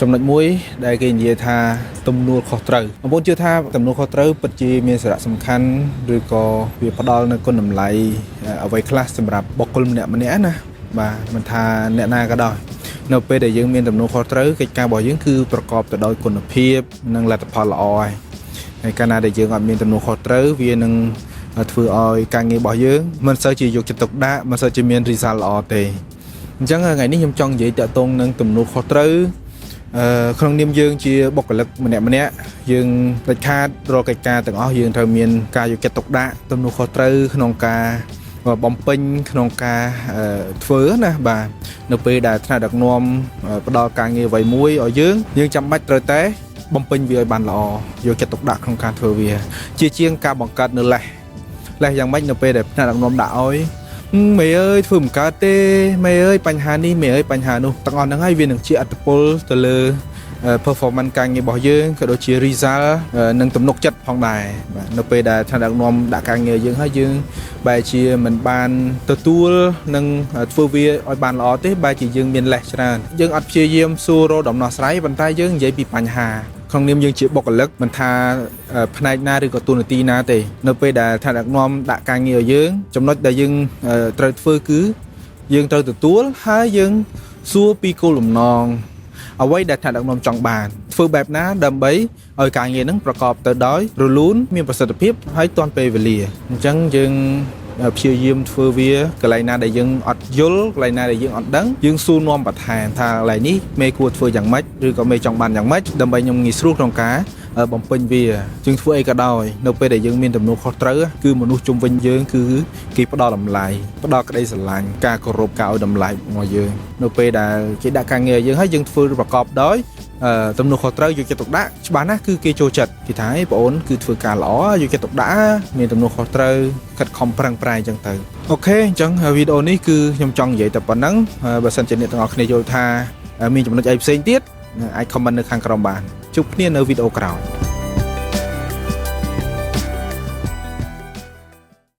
ចំណុចមួយដែលគេនិយាយថាទំនួលខុសត្រូវបងប្អូនជឿថាទំនួលខុសត្រូវពិតជាមានសារៈសំខាន់ឬក៏វាផ្ដល់នូវគុណតម្លៃអ្វីខ្លះសម្រាប់បុគ្គលម្នាក់ម្នាក់ណាបាទមិនថាអ្នកណាក៏ដោយនៅពេលដែលយើងមានទំនួលខុសត្រូវកិច្ចការរបស់យើងគឺប្រកបទៅដោយគុណភាពនិងលទ្ធផលល្អហើយហើយកាលណាដែលយើងអត់មានទំនួលខុសត្រូវវានឹងធ្វើឲ្យការងាររបស់យើងមិនសូវជាយកចិត្តទុកដាក់មិនសូវជាមាន result ល្អទេអញ្ចឹងថ្ងៃនេះខ្ញុំចង់និយាយតាក់ទងនឹងទំនួលខុសត្រូវអឺក្នុងនាមយើងជាបុគ្គលិកម្នាក់ម្នាក់យើងដាច់ខាតរាល់កិច្ចការទាំងអស់យើងត្រូវមានការយកចិត្តទុកដាក់ទំនួលខុសត្រូវក្នុងការបំពេញក្នុងការធ្វើណាបាទនៅពេលដែលថ្នាក់ដឹកនាំផ្ដល់ការងារអ្វីមួយឲ្យយើងយើងចាំបាច់ត្រូវតែបំពេញវាឲ្យបានល្អយកចិត្តទុកដាក់ក្នុងការធ្វើវាជាជាងការបង្កើតនៅលេសលេសយ៉ាងម៉េចនៅពេលដែលថ្នាក់ដឹកនាំដាក់ឲ្យមេអើយធ្វើមិនកើតទេមេអើយបញ្ហានេះមេអើយបញ្ហានោះទាំងអស់ហ្នឹងហើយវានឹងជាឥទ្ធិពលទៅលើ performance ការងាររបស់យើងក៏ដូចជា result និងទំនុកចិត្តផងដែរបាទនៅពេលដែលថ្នាក់ដឹកនាំដាក់ការងារយើងហើយយើងបែរជាមិនបានទទួលនិងធ្វើវាឲ្យបានល្អទេបែរជាយើងមានលេសច្រើនយើងអត់ព្យាយាមសួររកដំណោះស្រាយប៉ុន្តែយើងនិយាយពីបញ្ហាក្នុងនាមយើងជាបុគ្គលិកមិនថាផ្នែកណាឬក៏តួនាទីណាទេនៅពេលដែលថ្នាក់ដឹកនាំដាក់ការងារឲ្យយើងចំណុចដែលយើងត្រូវធ្វើគឺយើងត្រូវទទួលហើយយើងសួរពីគោលបំណងអ្វីដែលថ្នាក់ដឹកនាំចង់បានធ្វើបែបណាដើម្បីឲ្យការងារហ្នឹងប្រកបទៅដោយរលូនមានប្រសិទ្ធភាពហើយទាន់ពេលវេលាអញ្ចឹងយើងព្យាយាមធ្វើវាកន្លែងណាដែលយើងអត់យល់កន្លែងណាដែលយើងអត់ដឹងយើងសួរនាំបន្ថែមថាកន្លែងនេះមេគួរធ្វើយ៉ាងម៉េចឬក៏មេចង់បានយ៉ាងម៉េចដើម្បីខ្ញុំងាយស្រួលក្នុងការបំពេញវាយើងធ្វើអីក៏ដោយនៅពេលដែលយើងមានទំនួលខុសត្រូវគឺមនុស្សជុំវិញយើងគឺគេផ្ដល់តម្លៃផ្ដល់ក្តីស្រឡាញ់ការគោរពការឲ្យតម្លៃមកយើងនៅពេលដែលគេដាក់ការងារយើងហើយយើងធ្វើប្រកបដោយទំនួលខុសត្រូវយកចិត្តទុកដាក់ច្បាស់ណាស់គឺគេចូលចិត្តគេថាហេបងអូនគឺធ្វើការល្អយកចិត្តទុកដាក់មានទំនួលខុសត្រូវខិតខំប្រឹងប្រែងអញ្ចឹងទៅOK អញ្ចឹងវីដេអូនេះគឺខ្ញុំចង់និយាយតែប៉ុណ្ណឹងបើសិនជាអ្នកទាំងអស់គ្នាយល់ថាមានចំណុចអីផ្សេងទៀតអាច comment នៅខាងក្រោមបានជួបគ្នានៅវីដេអូក្រោយ។